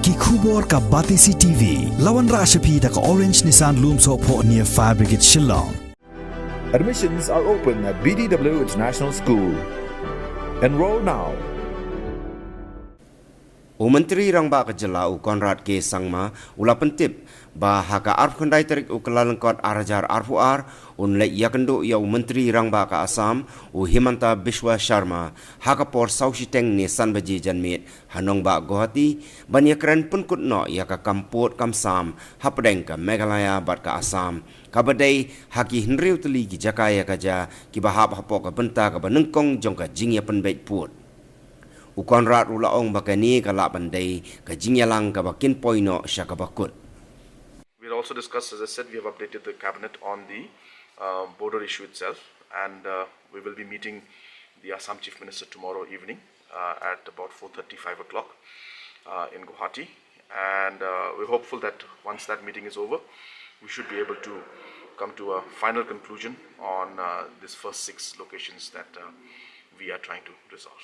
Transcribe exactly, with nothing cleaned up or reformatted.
Ki khubor ka Batesi T V. La wanrah sha phi da ka Orange Nissan Lumsohphoh near Fire Brigade Shillong. Admissions are open at B D W International School. Enroll now. U Myntri Rangbah ka Jylla u Conrad K Sangma u la pyntip ba ha ka arphew khyndai tarik u Kyllalyngkot ar hajar arphew ar un leit ïakynduh ïa u Myntri Rangbah ka Assam u Himanta Biswa Sharma ha ka por saw shiteng ne san baje janmiet ha nongbah Guwahati ban ïakren pynkut noh ïa ka kam pud kam sam hapdeng ka Meghalaya bad ka Assam kaba dei ha ki hynriew tylli ki jaka ïa ka jia kiba hap hapoh ka bynta kaba nyngkong jong ka jingïapynbeit pud. U Conrad u la ong ba kane ka lah ban dei ka jingïalang kaba kin poi noh sha kaba kut. We'll also discuss, as I said, we have updated the cabinet on the uh, border issue itself, and uh, we will be meeting the Assam Chief Minister tomorrow evening uh, at about four thirty, five o'clock uh, in Guwahati. And uh, we're hopeful that once that meeting is over, we should be able to come to a final conclusion on uh, these first six locations that uh, we are trying to resolve.